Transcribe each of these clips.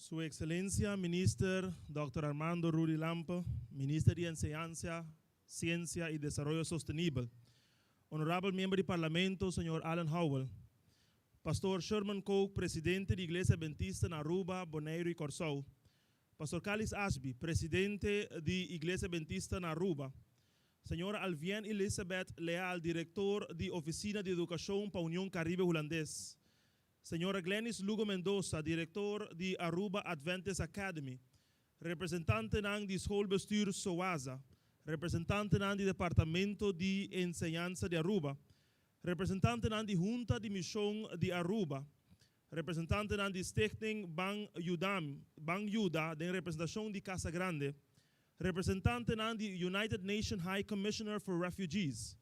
Su Excelencia Minister Dòkter Armando Rudy Lampe, Minister di Enseñansa, Ciencia y Desaroyo Sostenibel, Honorabel Miembro di Parlamento Señor Alan Howell, Pastor Sherman Kook, Presidente di Iglesia Adventista na Aruba, Boneiru y Kòrsou, Pastor Calis Ashby, Presidente di Iglesia Adventista na Aruba, Señora Alvien Elizabeth Leal, Director di Oficina di Educacion pa Union Caribe Hulandes, Señora Glenys Lugo Mendoza, Director di Aruba Adventist Academy, representantenan di Schoolbestuur Soaza, representantenan di Departamento di Enseñansa di Aruba, representantenan di Hunta di Mision di Aruba, representantenan di Stichting Ban Yudam, Ban Yuda den representacion di Casa Grande, representantenan di United Nation High Commissioner for Refugees,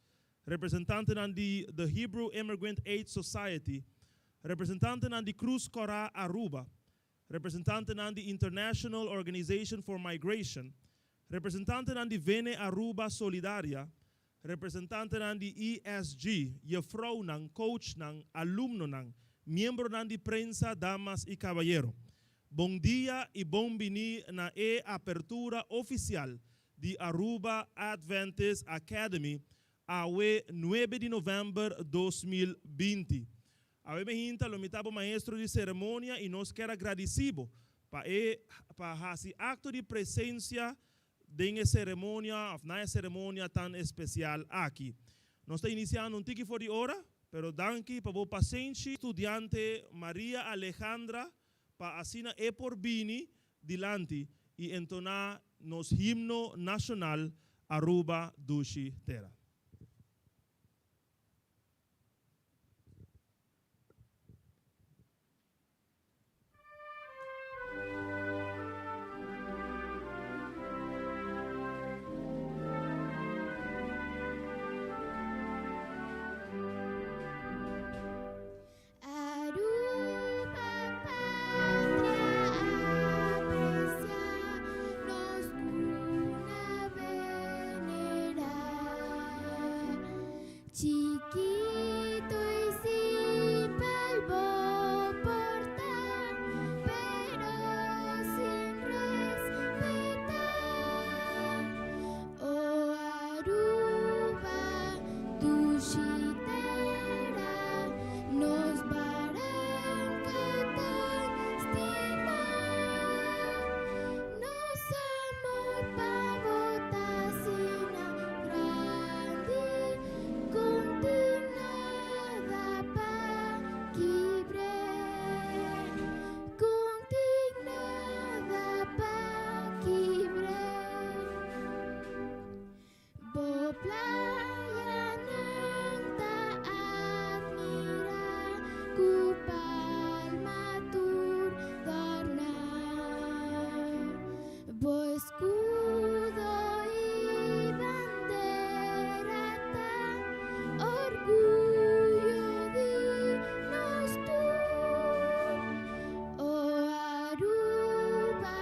representantenan di The Hebrew Immigrant Aid Society, representantenan di Cruz Cora Aruba, representantenan di International Organization for Migration, representantenan di Vene Aruba Solidaria, representantenan di ESG, juffrouwnan, coachnan, alumnonan, miembronan di prensa, damas y cabayero. Bon dia y bon bini na e apertura oficial di Aruba Adventist Academy awe nuebe di november 2020. Awe mehinta lo mi ta bo maestro di ceremonia y nos kier a gradici bo pa e pa haci acto di presencia den e ceremonia of na e ceremonia tan especial aki. Nos ta iniciando un tiki for di ora, pero danki pa bo pasenshi. Studiante Maria Alejandra pa asina e por bini dilanti y entona nos himno nacional Aruba Dushi Tera. Aruba patria aprecia nos cuna venera Chiquito y simpel bo por ta pero sin respeta O Aruba dushi tera nos baranca tan stima Nos amor pa bo ta asina grandi Contin nada pa kibr'é Contin nada pa kibr'é. Bo playanan ta admirá ku palma tur dòrná. Bo eskudo i bandera ta orguyo di nos tur. O Aruba,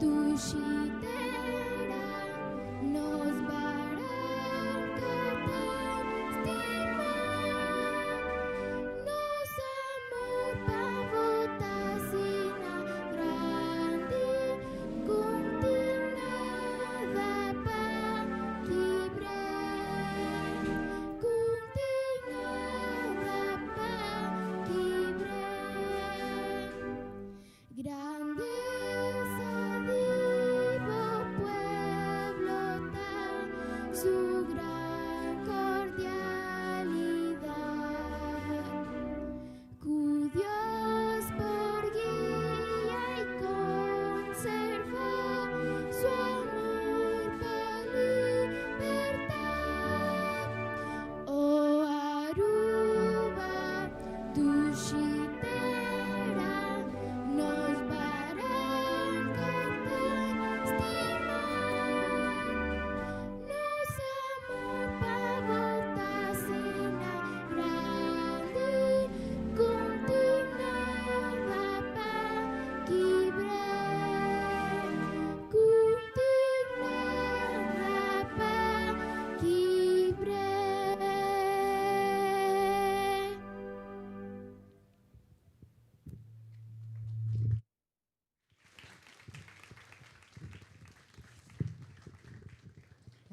dushi tera, nos baranca.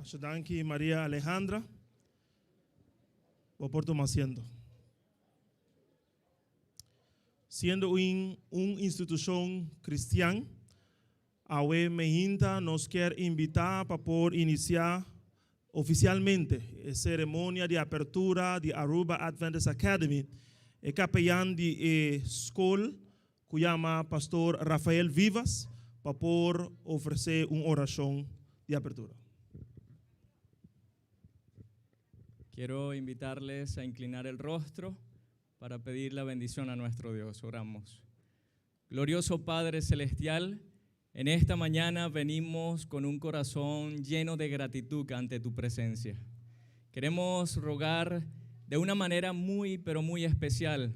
Masha danki Maria Alejandra. Bo por tuma asiento. Siendo un un institucion cristian, awe meinta nos kier invita pa por inicia oficialmente e ceremonia di apertura di Aruba Adventist Academy. E capellan di e scol cu yama Pastor Rafael Vivas pa por ofrece un oracion di apertura. Quiero invitarles a inclinar el rostro para pedir la bendición a nuestro Dios. Oramos. Glorioso Padre Celestial, en esta mañana venimos con un corazón lleno de gratitud ante tu presencia. Queremos rogar de una manera muy, pero muy especial,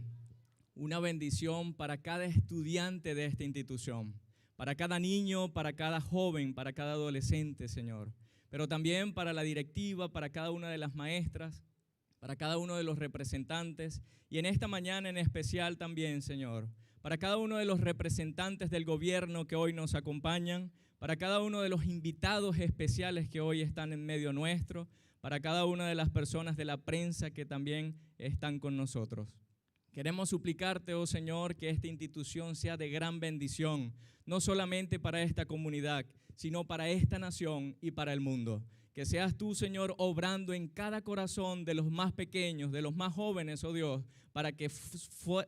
una bendición para cada estudiante de esta institución, para cada niño, para cada joven, para cada adolescente, Señor, pero también para la directiva, para cada una de las maestras, para cada uno de los representantes y en esta mañana en especial también, Señor, para cada uno de los representantes del gobierno que hoy nos acompañan, para cada uno de los invitados especiales que hoy están en medio nuestro, para cada una de las personas de la prensa que también están con nosotros. Queremos suplicarte, oh Señor, que esta institución sea de gran bendición, no solamente para esta comunidad, sino para esta nación y para el mundo. Que seas tú, Señor, obrando en cada corazón de los más pequeños, de los más jóvenes, oh Dios, para que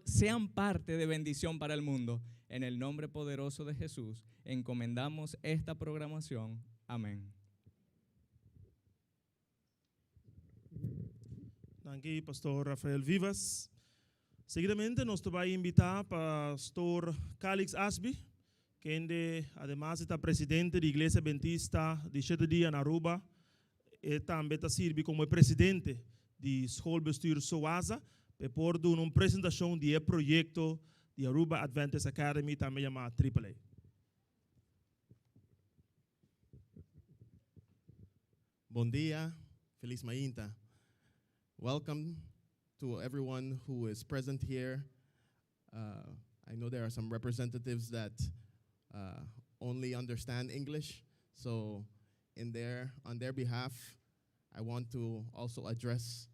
sean parte de bendición para el mundo. En el nombre poderoso de Jesús, encomendamos esta programación. Amén. Danki, Pastor Rafael Vivas. Seguidamente nos ta bay invita Pastor Calix Asby, kende ademas ta presidente di Iglesia Adventista di Shete Dia na Aruba, y tambe ta sirbi como presidente di Schoolbestuur SOASA, pa por duna un presentacion di e proyecto di Aruba Adventist Academy, tambe yama AAA. Bon dia, Feliz mainta. Welcome to everyone who is present here. I know there are some representatives that only understand English, so on their behalf, I want to also address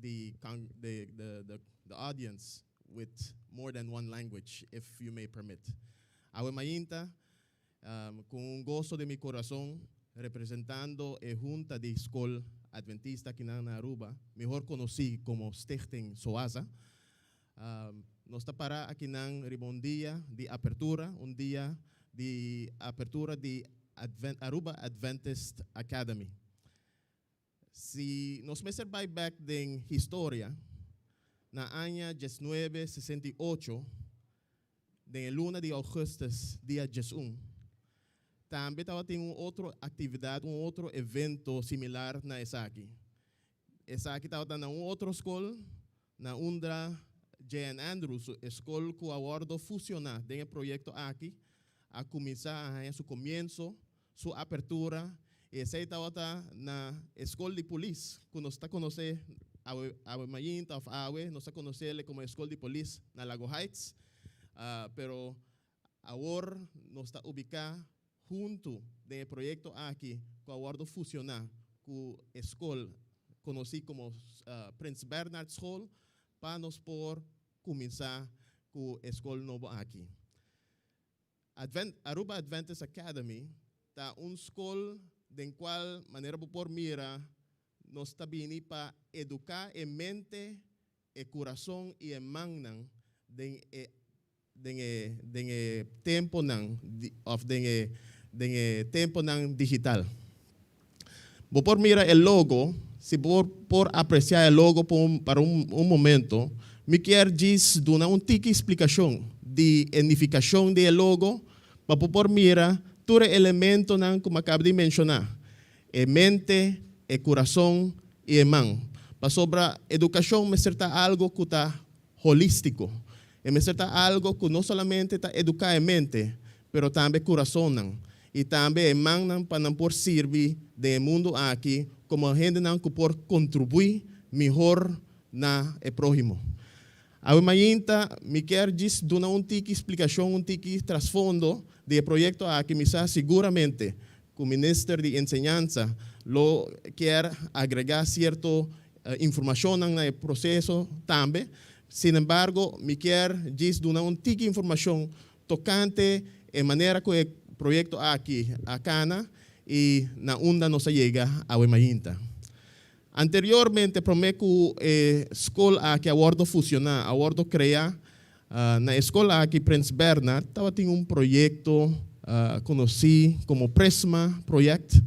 the audience with more than one language, if you may permit. Awe mainta, cu un goso di mi curason, representando e Junta di Scol Adventista aki na Aruba, mihor conoci como Stichting SOASA, nos ta para aki na un dia di apertura, un dia di apertura di Aruba Adventist Academy. Si nos mester bay back den historia, na aña 1968, den luna di augustus, dia 11, tambe tabatin un otro actividad, un otro evento similar na esaki. Esaki tabata na un otro scol, na unda J.N. Andrews, scol cu a wordo fusiona den e proyecto aki, a cuminsa su comienso, su apertura, y esey tabata na Scol di Polis, cu nos ta conoce awe mainta of awe, nos ta conoce como Scol di Polis na Lago Heights, pero awor nos ta ubica hunto den e proyecto aki, cu a wordo fusiona cu e scol conoci como Prins Bernhard School, pa nos por cuminsa cu e scol nobo aki. Aruba Adventist Academy ta un scol den cual manera por mira nos ta bini pa educa e mente, e curason y e mannan den e temponan of den e temponan digital. Bo por mira e logo, si bo por aprecia e logo pa un momento, mi kier djis duna un tiki explicacion di significacion di e logo, pa por mira tur e elementonan cu mi a caba di menciona. E mente, e curason y e man. Pasobra educacion mester ta algo cu ta holistico. E mester ta algo cu no solamente ta educa e mente, pero tambe curason. Y tambe e man pa nan por sirbi den mundo aki como hendenan cu por contribui mihor na e prohimo. Awe mainta, mi kier djis duna un tiki explicacion, un tiki trasfondo di e proyecto aki, mi sa siguramente. ku minister di enseñansa lo kier agregá sierto informashonnan na e proseso tambe. Sinembargo, mi kier djis duna un tiki informashon tokante e manera ku e proyekto aki a kana i na unda nos a yega awe mainta. Anteriormente, promé ku e skol aki a wòrdu fusioná, a wòrdu kreá, na e skol aki Prins Bernhard tabatin un proyekto konosí komo Prisma Project,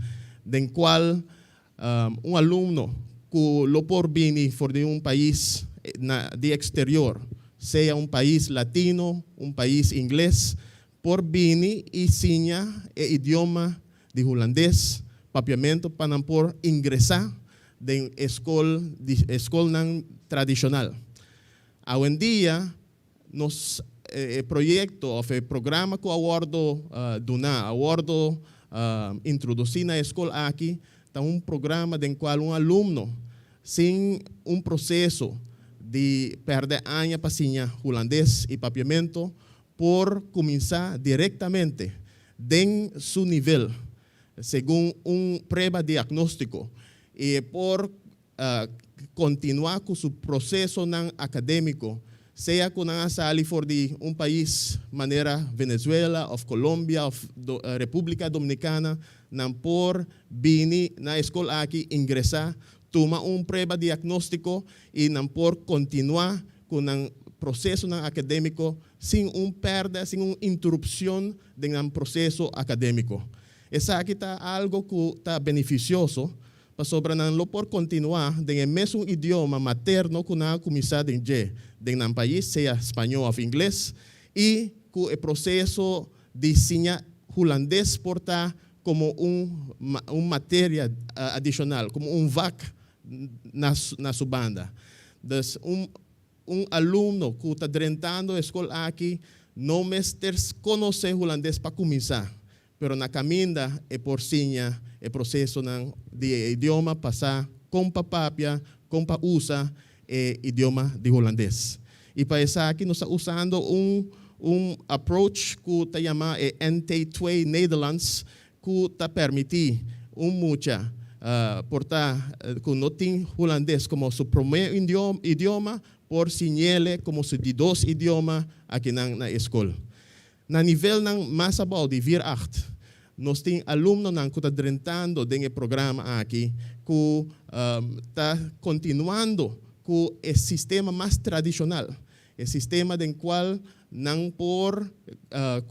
den kual un alumno ku lo por bini for di un pais na di eksterior, sea un pais latino, un pais ingles, por bini i siña e idioma di hulandes, papiamentu, pa nan por ingresá den e skol di e skolnan tradishonal. Awendia nos e proyekto òf e programa ku a wòrdu duná, a wòrdu introdusí na e skol aki ta un programa den kual un alumno sin un proseso di pèrdè aña pa siña hulandes i papiamentu por kuminsá direktamente den su nivel segun un prueba diagnóstiko i e por kontinuá ku su prosesonan akadémiko, sea ku nan a sali for di un pais manera Venezuela òf Colombia òf Repúblika Dominikana, nan por bini na e skol aki, ingresá, tuma un prueba diagnóstiko i nan por kontinuá ku nan prosesonan akadémiko sin un pèrdè, sin un interupshon den nan proseso akadémiko. Esaki ta algo ku ta benefisioso pasobra nan lo por kontinuá den e mesun idioma materno ku nan a kuminsá den dje den nan pais, sea spañó òf ingles, i ku e proseso di siña hulandes por ta komo un un materia adishonal, komo un vak na na su banda. Dus un un alumno ku ta drentando e skol aki no mester konosé hulandes pa kuminsá, pero na kaminda e por siña e prosesonan di e idioma pa sa kon pa papia, kon pa usa e idioma di hulandes. I pa esaki nos ta usando un un approach ku ta yama e NT2 Nederlands ku ta permití un mucha por ta ku no tin hulandes komo su promé idioma por siñ'ele komo su di dos idioma akinan na e skol. Na nivelnan mas abou di vier acht, nos tin alumnonan ku ta drentando den e programa aki ku ta kontinuando ku e sistema mas tradishonal, e sistema den kual nan por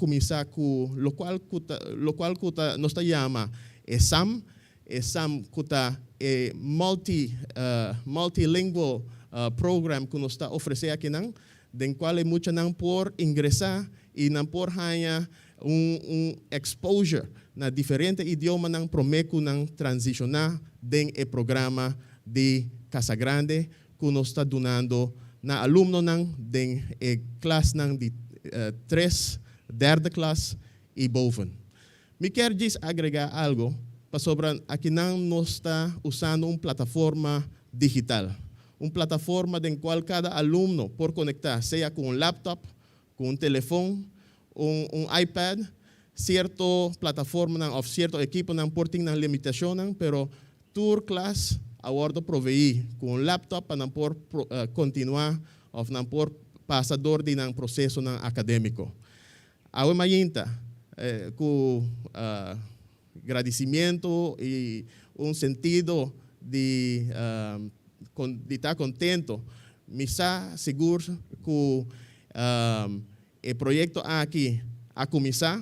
kuminsá ku lokual ku ta lokual ku ta nos ta yama e sam, e sam ku ta e multi multilingual program ku nos ta ofresé akinan, den kual e muchanan por ingresá i nan por haña un un exposure na diferente idiomanan promé ku nan transishoná den e programa di Casa Grande ku nos ta dunando na alumnonan den e klasnan di tres, derde klas i boven. Mi kier djis agregá algo pasobra akinan nos ta usando un plataforma digital, un plataforma den kual kada alumno por konektá sea ku un laptop, ku un telefon, un un iPad. Sierto plataformanan òf sierto ekiponan por tin nan limitashonnan, pero tur klas a wòrdu proveí ku un laptop pa nan por kontinuá òf nan por pasa dor di nan prosesonan akadémiko. Awe mainta, ku gradisimiento i un sentido di di ta kontento, mi sa sigur ku e proyekto aki a kuminsá.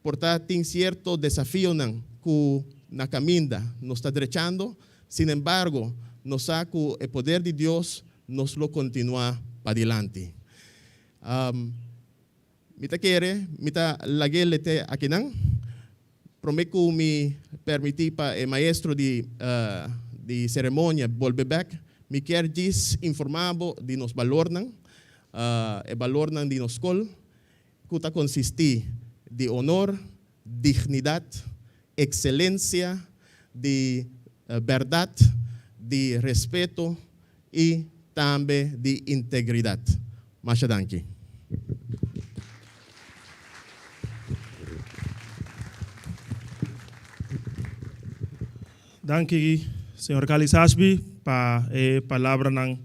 Por ta tin sierto desafionan ku na kaminda nos ta drechando, sinembargo nos sa ku e poder di Dios nos lo kontinuá padilanti. Mi ta kere mi ta lag'é lete akinan. Promé ku mi permití pa e maestro di di seremonia bolbe bèk, mi kier djis informá bo di nos balornan, e balornan di nos skol, ku ta konsistí di honor, dignidat, ekselensia, di bèrdat, di respeto i tambe di integridat. Masha danki. Danki, señor Calis Ashby, pa e palabranan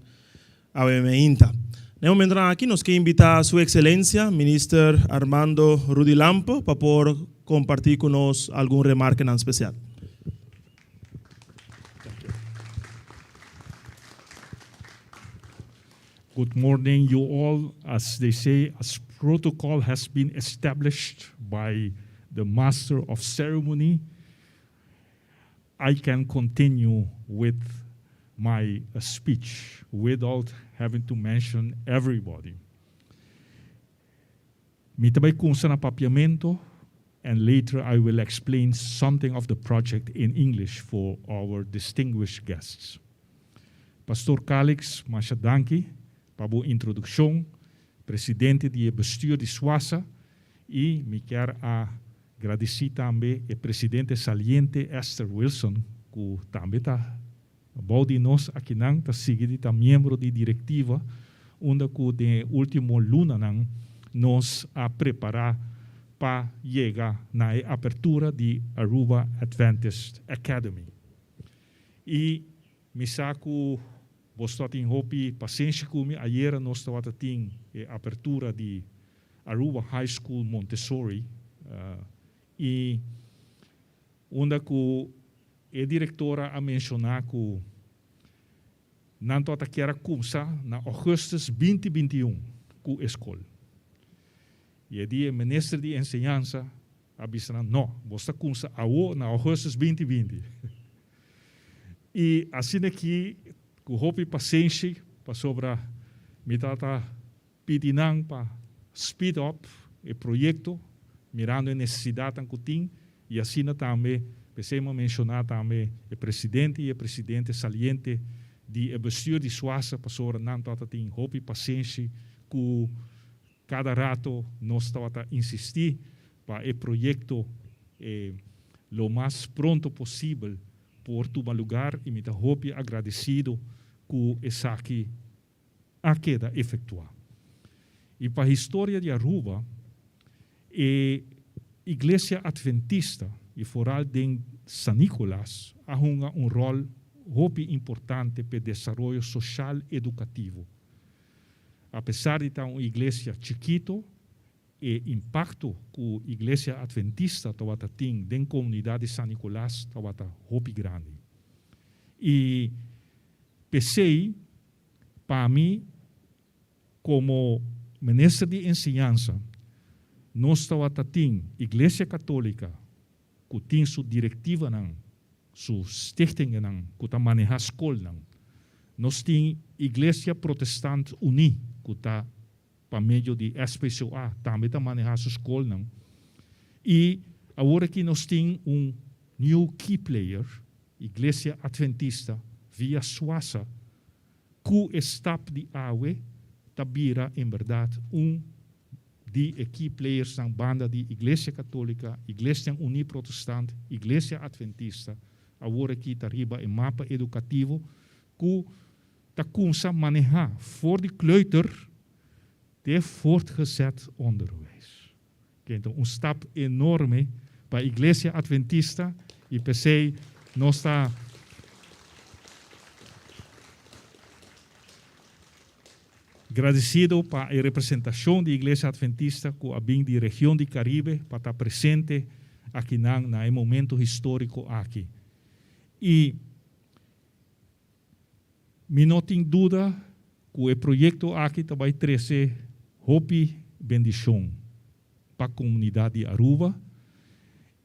awe mainta. Na e momentonan aki nos ke invita Su Excelencia, Minister Armando Rudy Lampe, pa por comparti cu nos algun remarkenan special. Good morning, you all. As they say, as protocol has been established by the master of ceremony, I can continue with my speech without having to mention everybody. Mi ta bay cuminsa na Papiamento and later I will explain something of the project in English for our distinguished guests. Pastor Calix, masha danki pa bo introduccion, presidente di e bestuur di SWASA y mi kier a gradici tambe e presidente saliente Esther Wilson cu tambe ta bou di nos akinan ta sigui di ta miembro di directiva unda cu den e ultimo lunanan nos a prepara pa yega na e apertura di Aruba Adventist Academy. Y mi sa cu boso ta tin hopi pasenshi cu mi, ayera nos tabata tin e apertura di Aruba High School Montessori y unda cu e directora a menciona cu nan tabata kier a cumsa na augustus 2021 cu e scol. Y e di e minister di enseñansa a bisa nan, no, boso ta cumsa awo na augustus 2020. Y asina aki cu hopi pasenshi pasobra mi tabata pidi nan pa speed up e proyecto mirando e necesidadnan cu tin y asina tambe p'esey mi a menciona tambe e presidente y e presidente saliente di e bestuur di SWASA pasobra nan tabata tin hopi pasenshi cu cada rato nos tabata insisti pa e proyecto lo mas pronto posibel por tuma lugar y mi ta hopi agradecido cu esaki a keda efectua. Y pa historia di Aruba, e Iglesia Adventista y foral den San Nicolas a hunga un rol hopi importante p'e desaroyo social educativo. A pesar di ta un iglesia chikito, e impacto cu Iglesia Adventista tawata tin den comunidad di San Nicolas tawata hopi grandi. Y p'esey, pa mi, como Minister di Enseñansa, nos tawata tin Iglesia Catolica cu tin su directivanan, su stichtingennan cu ta maneha scolnan. Nos tin Iglesia Protestant Uní cu ta pa medio di SPCOA tambe ta maneha su scolnan. Y awor aki nos tin un new key player, Iglesia Adventista via SWASA, cu e stap di awe ta bira en berdad un di e key playersnan banda di Iglesia Catolica, Iglesianan Uní Protestant, Iglesia Adventista, awor aki ta riba e mapa educativo cu ta cumsa maneha for di kleuter te voortgezet onderwijs. Kenta un stap enorme pa Iglesia Adventista y p'esey nos ta gradecido pa e representacion di Iglesia Adventista cu a bin di region di Caribe pa ta presente akinan na e momento historico aki. Y Mi no tin duda ku e proyekto aki ta bai trese hopi bendishon pa komunidat di Aruba.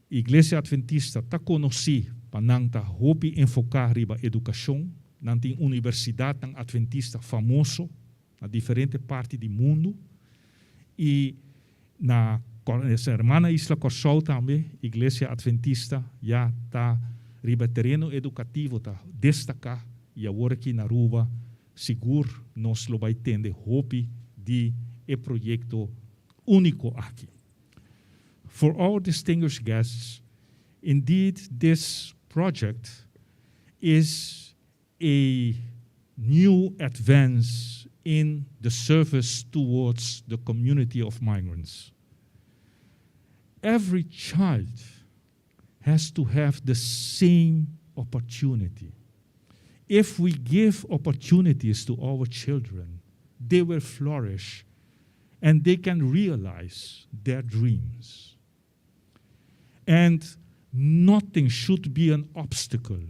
Iglesia Adventista ta konosí pa nan ta hopi enfoká riba edukashon. Nan tin universidatnan adventista famoso na diferente parti di mundu i na hermana isla Kòrsou tambe Iglesia Adventista ya ta riba e tereno edukativo ta destaká i awor aki na Aruba sigur nos lo bai tende hopi di e proyekto úniko aki. For our distinguished guests, indeed this project is a new advance in the service towards the community of migrants. Every child has to have the same Opportunity. If we give opportunities to our children, they will flourish and they can realize their dreams. And nothing should be an obstacle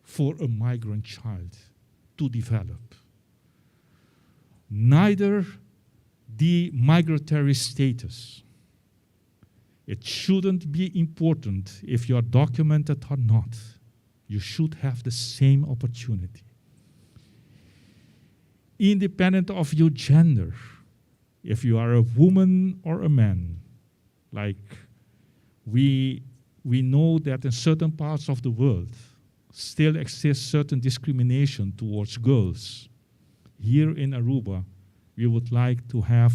for a migrant child to develop. Neither the migratory status. It shouldn't be important if you are documented or not. You should have the same opportunity. Independent of your gender, if you are a woman or a man, like we know that in certain parts of the world still exists certain discrimination towards girls. Here in Aruba, we would like to have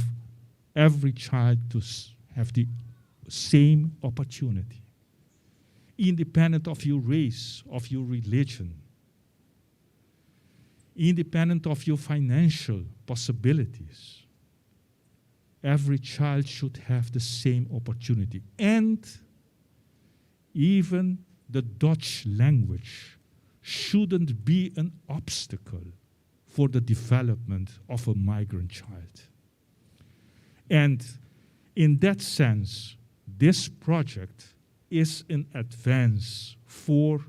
every child to have the same opportunity, independent of your race, of your religion, independent of your financial possibilities. Every child should have the same opportunity. And even the Dutch language shouldn't be an obstacle for the development of a migrant child. And in that sense, this project is an advance for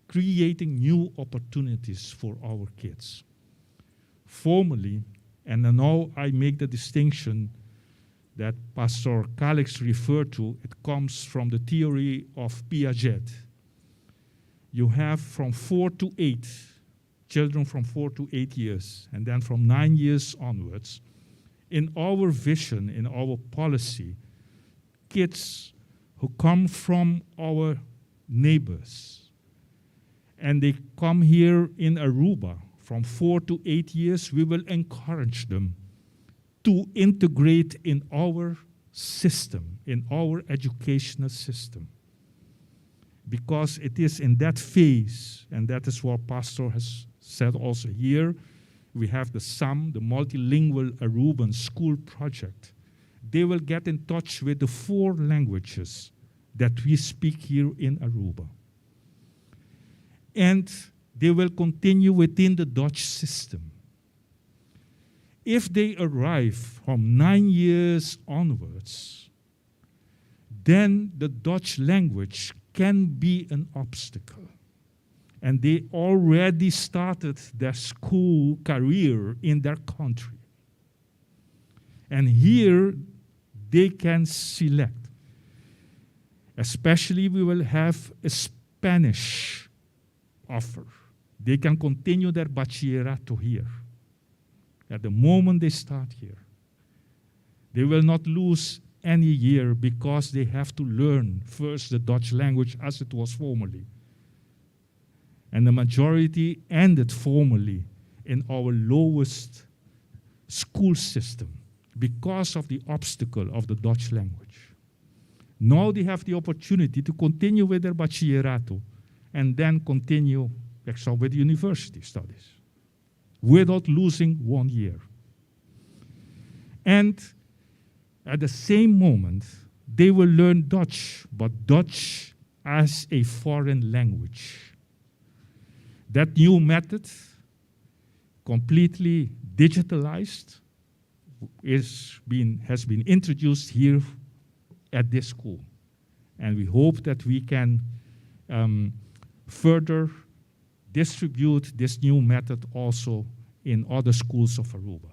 creating new opportunities for our kids. Formally, and now I make the distinction that Pastor Calix referred to, it comes from the theory of Piaget. You have from 4 to 8, children from 4 to 8 years, and then from 9 years onwards. In our vision, in our policy, kids who come from our neighbors and they come here in Aruba from 4 to 8 years, we will encourage them to integrate in our system, in our educational system. Because it is in that phase, and that is what Pastor has said also here, we have the SAM, the Multilingual Aruban School Project. They will get in touch with the four languages that we speak here in Aruba. And they will continue within the Dutch system. If they arrive from 9 years onwards, then the Dutch language can be an obstacle. And they already started their school career in their country. And here they can select. Especially, we will have a Spanish offer. They can continue their bachillerato here. At the moment they start here, they will not lose any year because they have to learn first the Dutch language as it was formerly. And the majority ended formally in our lowest school system because of the obstacle of the Dutch language. Now they have the opportunity to continue with their bachillerato and then continue with university studies without losing one year. And at the same moment, they will learn Dutch, but Dutch as a foreign language. That new method, completely digitalized, has been introduced here at this school. And we hope that we can further distribute this new method also in other schools of Aruba.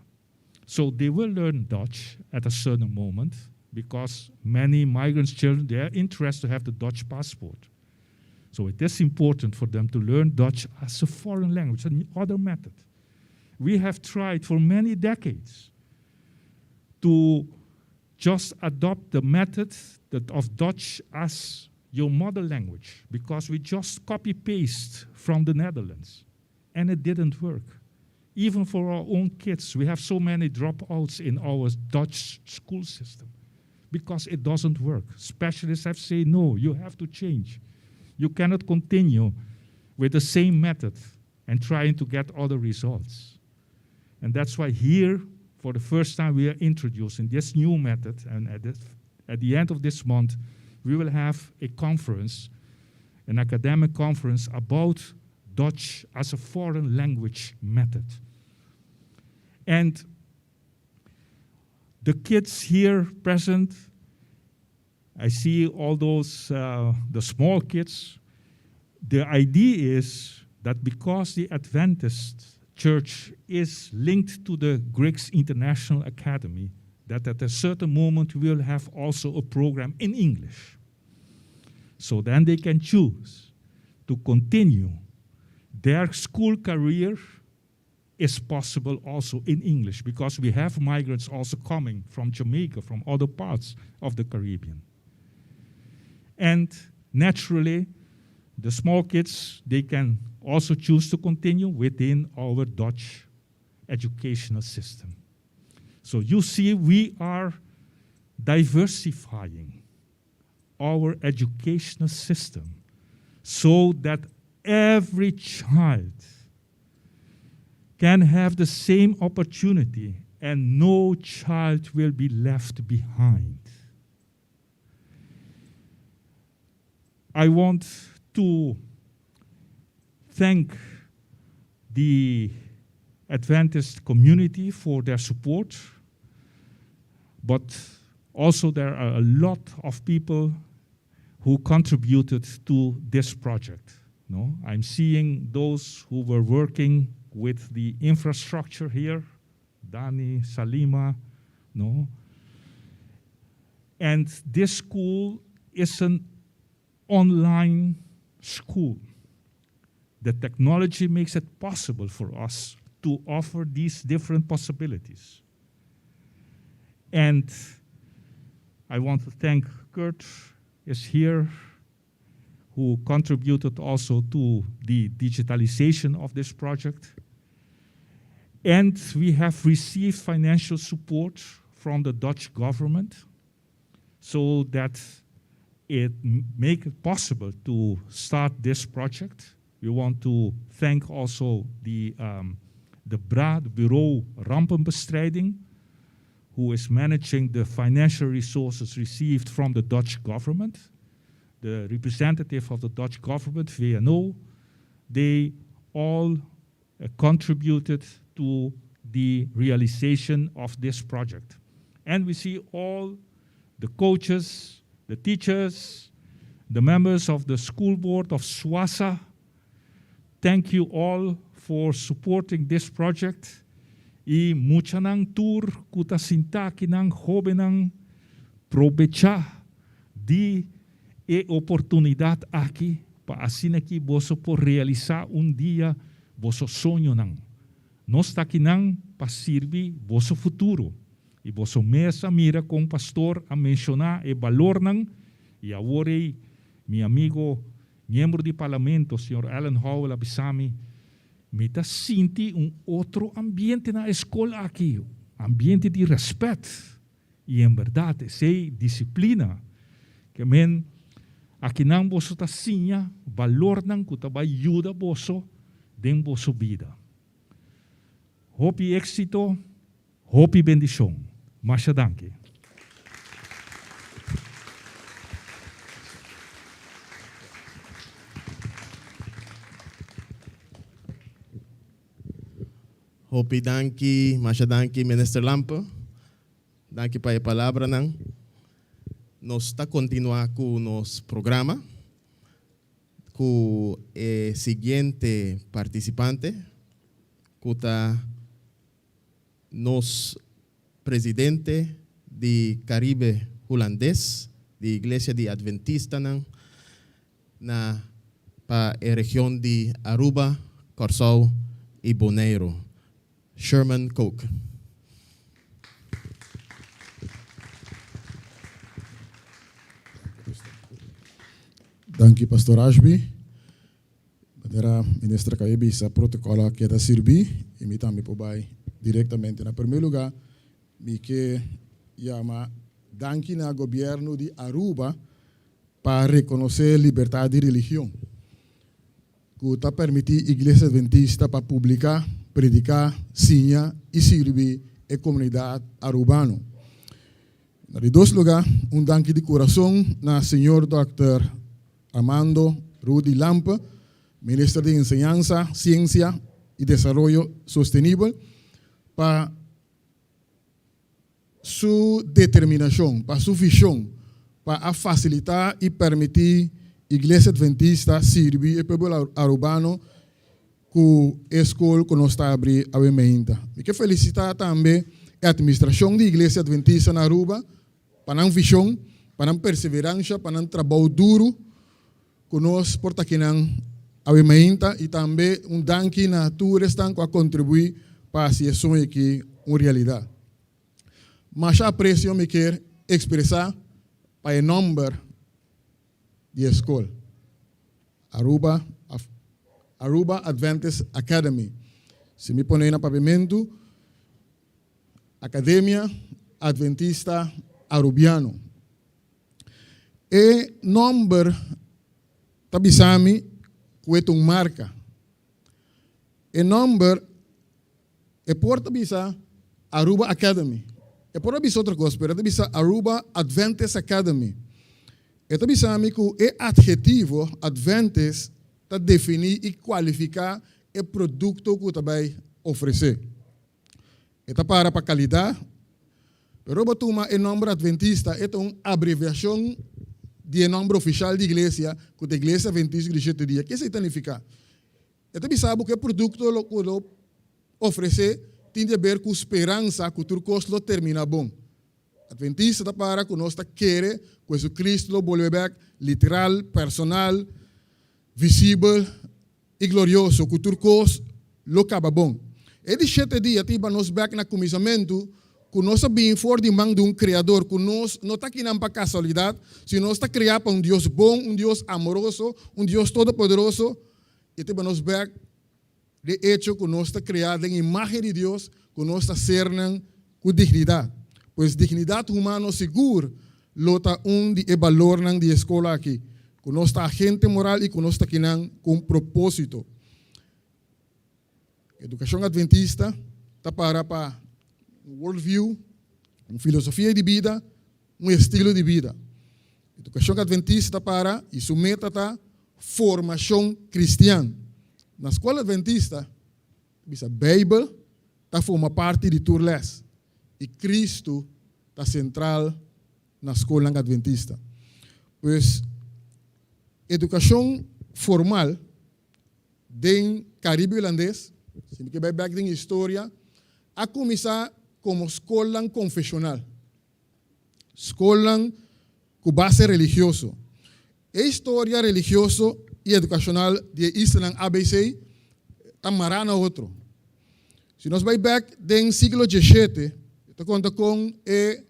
So they will learn Dutch at a certain moment because many migrants' children, they are interested to have the Dutch passport. So it is important for them to learn Dutch as a foreign language, another method. We have tried for many decades to just adopt the method of Dutch as your mother language because we just copy paste from the Netherlands and it didn't work. Even for our own kids, we have so many dropouts in our Dutch school system because it doesn't work. Specialists have said, "No, you have to change. You cannot continue with the same method and trying to get other results." And that's why here, for the first time, we are introducing this new method. And at the end of this month, we will have a conference. an academic conference about Dutch as a foreign language method. And the kids here present, I see all those, the small kids. The idea is that because the Adventist Church is linked to the Griggs International Academy, that at a certain moment we will have also a program in English. So then they can choose to continue their school career is possible also in English because we have migrants also coming from Jamaica, from other parts of the Caribbean. And naturally, the small kids, they can also choose to continue within our Dutch educational system. So you see, we are diversifying our educational system so that every child can have the same opportunity and no child will be left behind. I want to thank the Adventist community for their support, but also there are a lot of people who contributed to this project. No, I'm seeing those who were working with the infrastructure here, Dani, Salima, no. And this school is an online school. The technology makes it possible for us to offer these different possibilities. And I want to thank Kurt is here, who contributed also to the digitalization of this project. And we have received financial support from the Dutch government so that it make it possible to start this project. We want to thank also the BRA, the Bureau Rampenbestrijding, who is managing the financial resources received from the Dutch government. The representative of the Dutch government, VNO, they all contributed to the realization of this project. And we see all the coaches, the teachers, the members of the school board of SWASA. Thank you all for supporting this project. E muchanan tur ku ta sintá akinan hóbennan probechá di e oportunidat aki pa asina ku boso por realisá un dia boso soñonan. Nos ta akinan pa sirbi boso futuro. I boso mes a mira kon pastor a menshoná e balornan i awor ei mi amigu miembro di parlamento, señor Alan Howell a bisa mi, mi ta sinti un otro ambiente na skol aki, ambiente di rèspèt. I en berdat, esei disiplina, ke men akinan boso ta siña balornan ku ta bai yuda boso den boso bida. Hopi éksito, hopi bendishon. Masha danki. Hopi danki, masha danki, Minister Lampe. Danki pa e palabranan. Nos ta kontinuá ku nos programa ku e siguiente partisipante, ku ta nos presidente di Karibe Hulandes, di Iglesia di Adventistanan na pa e region di Aruba, Kòrsou i Boneiru, Sherman Kook. Danki, Pastor Ashby. Manera minister a kaba di bisa, protokòl a keda sirbí i mi tambe por bai direktamente. Na promé lugá, mi ke yama danki na gobièrnu di Aruba pa rekonosé libertat di religion, ku ta permití Iglesia Adventista pa publiká, prediká, siña i sirbi e komunidat arubano. Na di dos lugá, un danki di kurason na señor dòkter Armando. Rudy Lampe, Minister di Enseñansa, Siensia i Desaroyo Sostenibel, pa su determinashon, pa su vishon pa a fasilitá i permití Iglesia Adventista sirbi e pueblo arubano ku e skol ku nos ta abri awe meinta. Mi ke felisitá tambe e atministrashon di Iglesia Adventista na Aruba pa nan vishon, pa nan perseveransha, pa nan trabou duru ku nos por ta kinan awe mainta i tambe un danki na tur esnan ku a kontribuí pa hasi e soño aki un realidat. Masha apresio mi kier ekspresá pa e nòmber di e skol, Aruba Aruba Adventist Academy. Si mi pone na papiamentu, Akademia Adventista Arubiano. E nòmber ta bisa mi ku e ta un marka. E nòmber e por ta bisa Aruba Academy. E por a bisa otro kos, pero e ta bisa Aruba Adventist Academy. E ta bisa mi ku e adhetivo Adventist ta definí i kualifiká e produkto ku ta bai ofresé. E ta para pa kalidat, pero bo tuma e nòmber Adventista, e ta un abreviashon di e nòmber ofishal di iglesia, ku ta Iglesia Adventista di Shete Dia. Ke esei ta nifiká? E ta bisa bo ku e produkto lo ku lo ofresé tin di aber ku speransa ku tur kos lo terminá bon. Adventista ta para ku nos ta kere ku Jesucristo lo bolbe bèk literal, personal, visibel i glorioso, ku tur kos lo kaba bon. E di shete dia ta hiba nos bèk na kuminsamentu, ku nos a bini for di man di un Kreador, ku nos no ta akinan pa kasualidat, sino nos ta kreá pa un Dios bon, un Dios amoroso, un Dios todopoderoso, i ta hiba nos bèk de echo ku nos ta kreá den imágen di Dios, ku nos ta sernan ku dignidat. Pues dignidat humano sigur lo ta un di e balornan di e skol aki, ku nos ta agente moral i ku nos ta kinan ku un propósito. Edukashon Adventista ta para pa un worldview, un filosofia di bida, un estilo di bida. Edukashon Adventista ta para i su meta ta formashon kristian. Na skol Adventista, bisa Beibel ta forma parti di tur lès i Kristu ta sentral na skolnan Adventista. Pues, edukashon formal den Karibe Hulandes, si mi ke bai bèk den historia, a kuminsá komo skolnan konfeshonal, skolnan ku base religioso. E historia religioso i edukashonal di e islanan ABC ta mará na otro. Si nos bai bèk den siglo dieshete, ta konta kon e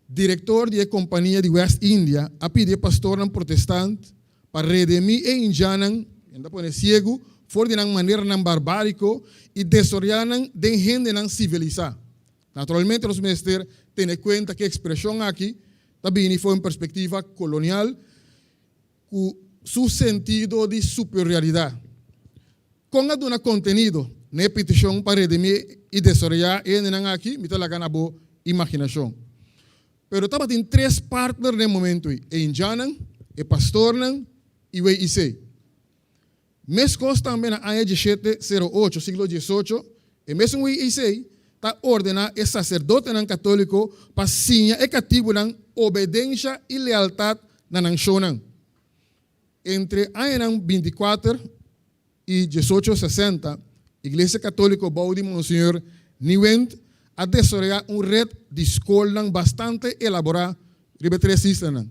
direktor di e kompania di West India a pidi e pastornan protestant pa redemí e indjannan, nan ta pone siegu, for di nan maneranan barbáriko i desoreá nan den hendenan sivilisá. Naturalmente nos mester tene kuenta ku e ekspreshon aki ta bini for un perspektiva kolonial ku su sentido di superioridat. Kon a duna kontenido na e petishon pa redimí i desaroyá e hendenan aki mi ta laga na bo imaginashon. Pero tabatin tres partner na e momentu ei, e indjannan, e pastornan i WIC. Meskos tambe na aña dieshete sero ocho, siglo diesocho, e mesun WIC ta ordená e saserdotenan katóliko pa siña e katibunan obedensha i lealtat na nan shonnan. Entre añanan binti kuater i diesocho sesenta, Iglesia Katóliko bou di Monseñor Nieuwint a desaroyá un ret di skolnan bastante elaborá riba e tres islanan.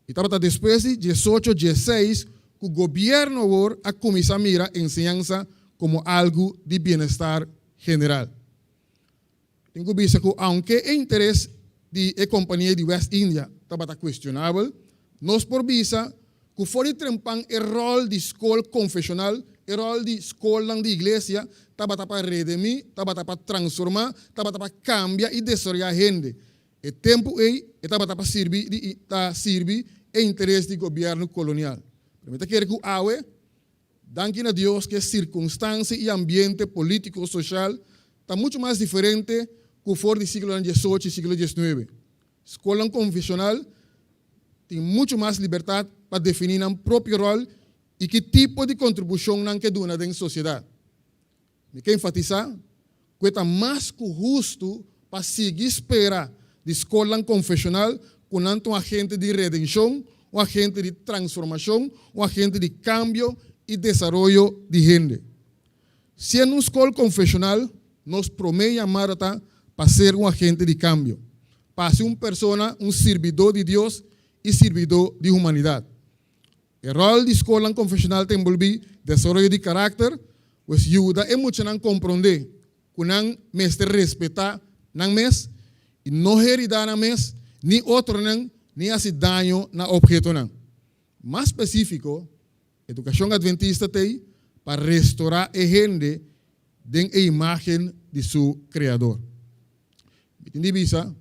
I tabata despues di diesocho diesseis ku gobièrnu awor a kuminsá mira enseñansa komo algu di bienestar general. Tin ku bisa ku aunke e interes di e kompania di West India tabata kuestionabel, nos por bisa ku for di trempan e ròl di skol konfeshonal, e ròl di skolnan di iglesia, tabata pa redemí, tabata pa transformá, tabata pa kambia i desaroyá hende. E tempu ei e tabata pa sirbi di ta sirbi e interes di gobièrnu kolonial. Pero mi ta kere ku awe, danki na Dios ku e sirkunstansia i ambiente polítiko soshal ta muchu mas diferente ku for di siglonan diesocho i siglo diesnuebe. Skolnan konfeshonal tin muchu mas libertat pa definí nan propio ròl. i ki tipo di kontribushon nan ke duna den sosiedat. Mi ke enfatisá ku e ta mas ku hustu pa sigui spera di skolnan konfeshonal ku nan ta un agente di redenshon, un agente di transformashon, un agente di kambio i desaroyo di hende. Siendo un skol konfeshonal, nos promé yamada ta pa ser un agente di kambio, pa hasi un persona un sirbidó di Dios i sirbidó di humanidat. E ròl di skolnan konfeshonal ta enbolbí desaroyo di karakter, pues yuda e muchanan komprondé ku nan mester respetá nan mes i no heridá nan mes ni otronan ni hasi daño na ophetonan. Mas spesífiko, edukashon adventista t'ei pa restorá e hende den e imágen di su Kreador. Mi tin di bisa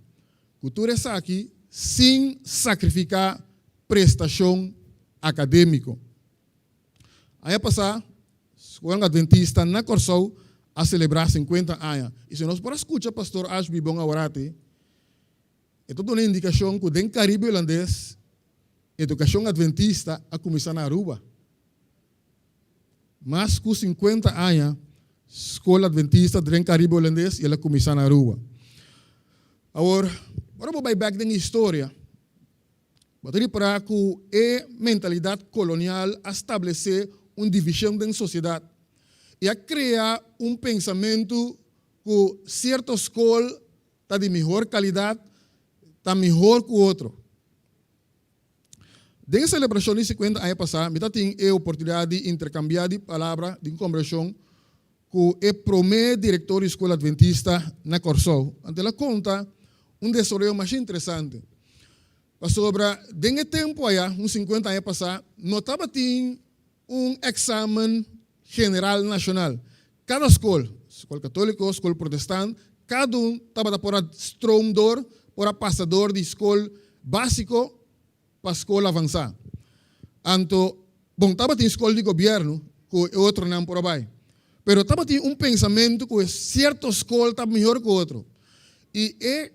ku tur esaki sin sakrifiká prestashon akadémiko. Aña pasá, Skolan Adventista na Kòrsou a selebrá sinkuenta aña i si nos por a skucha Pastor Ashby bon aworati, e ta duna indikashon ku den Karibe Hulandes edukashon adventista a kuminsá na Aruba. Mas ku sinkuenta aña Skol Adventista den Karibe Hulandes i el a kuminsá na Aruba. Awor, ora bo bai bèk den historia, bo ta ripará ku e mentalidat kolonial a stablesé un divishon den sosiedat i a krea un pensamentu ku sierto skol ta di mihor kalidat, ta mihor ku otro. Den e selebrashon di sikuenta aña pasá, mi ta tin e oportunidat di interkambiá di palabra di un kombershon ku e promé direktor di Skol Adventista na Kòrsou. Anto el a konta un desaroyo masha interesante. Pasobra den e tempu ayá, un sinkuenta aña pasá, no tabatin un eksamen general nashonal. Kada skol, skol katóliko, skol protestant, kada un tabata por a stroom dor, por a pasa dor di skol básiko pa skol avansá. Anto, bon, tabatin skol di gobièrnu ku e otronan por a bai. Pero tabatin un pensamentu ku e sierto skol ta mihor ku otro. I e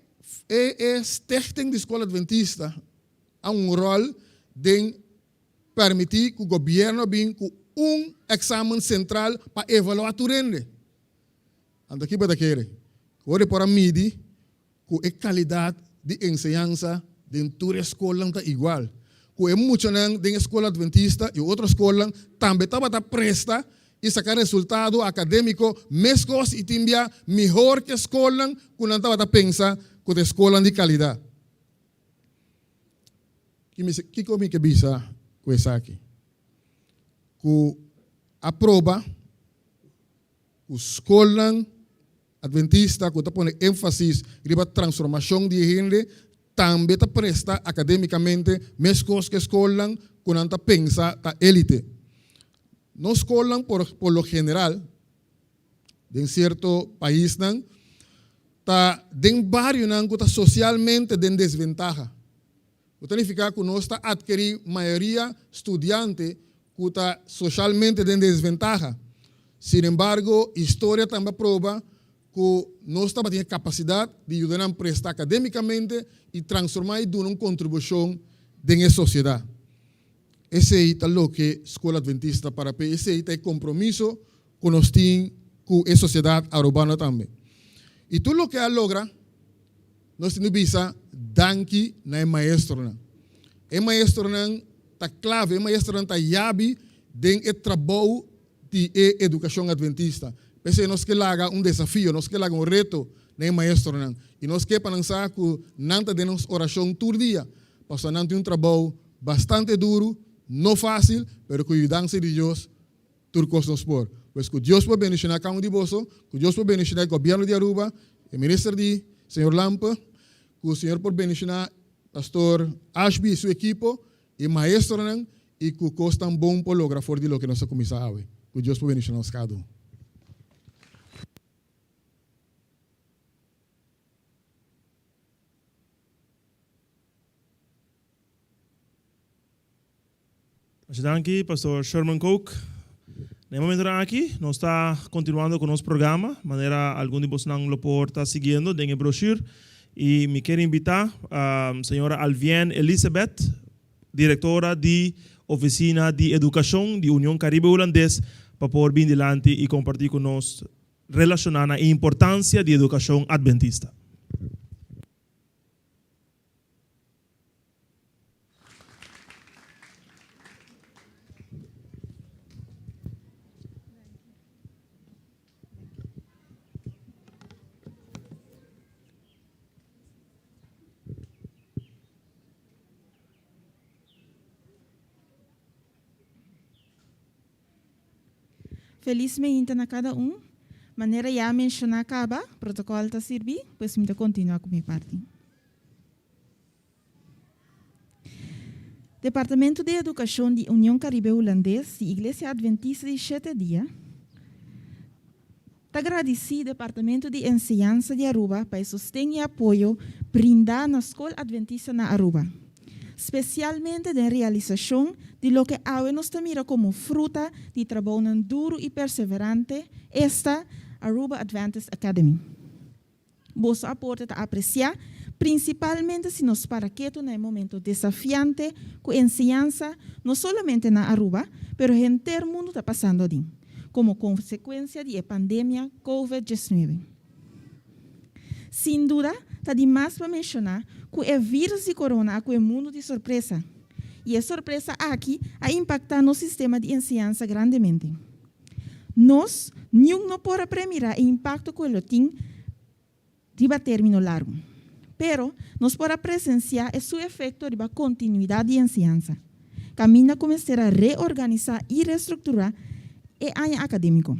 e e stichting di skol adventista a un ròl den Permití ku gobièrnu a bin ku un eksamen sentral pa evaluá tur hende. Anto ki bo ta kere? Ku ora e por a midi ku e kalidat di enseñansa den tur e skolnan ta igual, ku e muchanan den e skol adventista i otro skolnan tambe tabata presta i saka resultado akadémiko meskos i tin bia mihor ku e skolnan ku nan tabata pensa ku ta e skolnan di kalidat. Kiko mi ke bisa ku esaki? Ku a proba ku skolnan adventista ku ta pone énfasis riba transformashon di e hende tambe ta presta akadémikamente meskos ku e skolnan ku nan ta pensa ta élite. Nos skolnan por por lo general den sierto paisnan ta den barionan ku ta sosialmente den desventaha. Ku ta nifiká ku nos ta atkerí mayoria studiante ku ta soshalmente den desventaha. Sinembargo, historia tambe a proba ku nos tabatin e kapasidat di yuda nan presta akadémikamente i transformá i duna un kontribushon den e sosiedat. Esei ta loke Skol Adventista ta para p'e, esei ta e kompromiso ku nos tin ku e sosiedat arubano tambe. I tur loke a logra, nos tin di bisa danki na e maestronan. E maestronan ta klave, e maestronan ta yabi den e trabou di e edukashon adventista. P'esei nos ke laga un desafio, nos ke laga un reto na e maestronan. I nos ke pa nan sa ku nan ta den nos orashon tur dia, pasobra nan tin un trabou bastante duru, no fásil, pero ku yudansa di Dios Tur kos nos por. Pues ku Dios por bendishoná kada un di boso, ku Dios por bendishoná e gobièrnu di Aruba, e minister di señor Lampe, ku Señor por bendishoná pastor Ashby i su ekipo, e maestronan, i ku kosnan bon por logra for di loke nos a kuminsá awe. Ku Dios por bendishoná nos kada un. Masha danki Pastor Sherman Kook. Na e momentonan aki nos ta continuando cu nos programa, manera algun di bosnan lo por ta siguiendo den e brochure. Y mi kier invita señora Alvienne Elizabeth, directora di. Oficina di Educacion di Union Caribe Hulandes pa por bin dilanti y comparti cu nos relaciona na e importancia di educacion Adventista. Felis meinta na kada un. Manera ya a menshoná kaba, protokòl ta sirbi, pues mi ta kontinuá ku mi parti. Departamento di Edukashon di Union Karibe Hulandes di Iglesia Adventista di Shete Dia ta gradisí Departamento di Enseñansa di Aruba pa e sosten i apoyo brindá na Skol Adventista na Aruba, spesialmente den realisashon di loke awe nos ta mira komo fruta di trabounan duru i perseverante, esta Aruba Adventist Academy. Boso aporte ta apresiá, prinsipalmente si nos para ketu na e momento desafiante ku enseñansa no solamente na Aruba, pero henter mundu ta pasando adin, komo konsekuensia di e pandemia Covid 19. Sin duda, ta di mas pa menshoná ku e vírus di korona a kue mundu di sorpresa, i e sorpresa aki a impaktá nos sistema di enseñansa grandemente. Nos niun no por a premirá e impakto ku e lo tin riba término largu. Pero nos por a presensiá e su efekto riba kontinuidat di enseñansa, kaminda ku mester a reorganisá i restrukturá e aña akadémiko.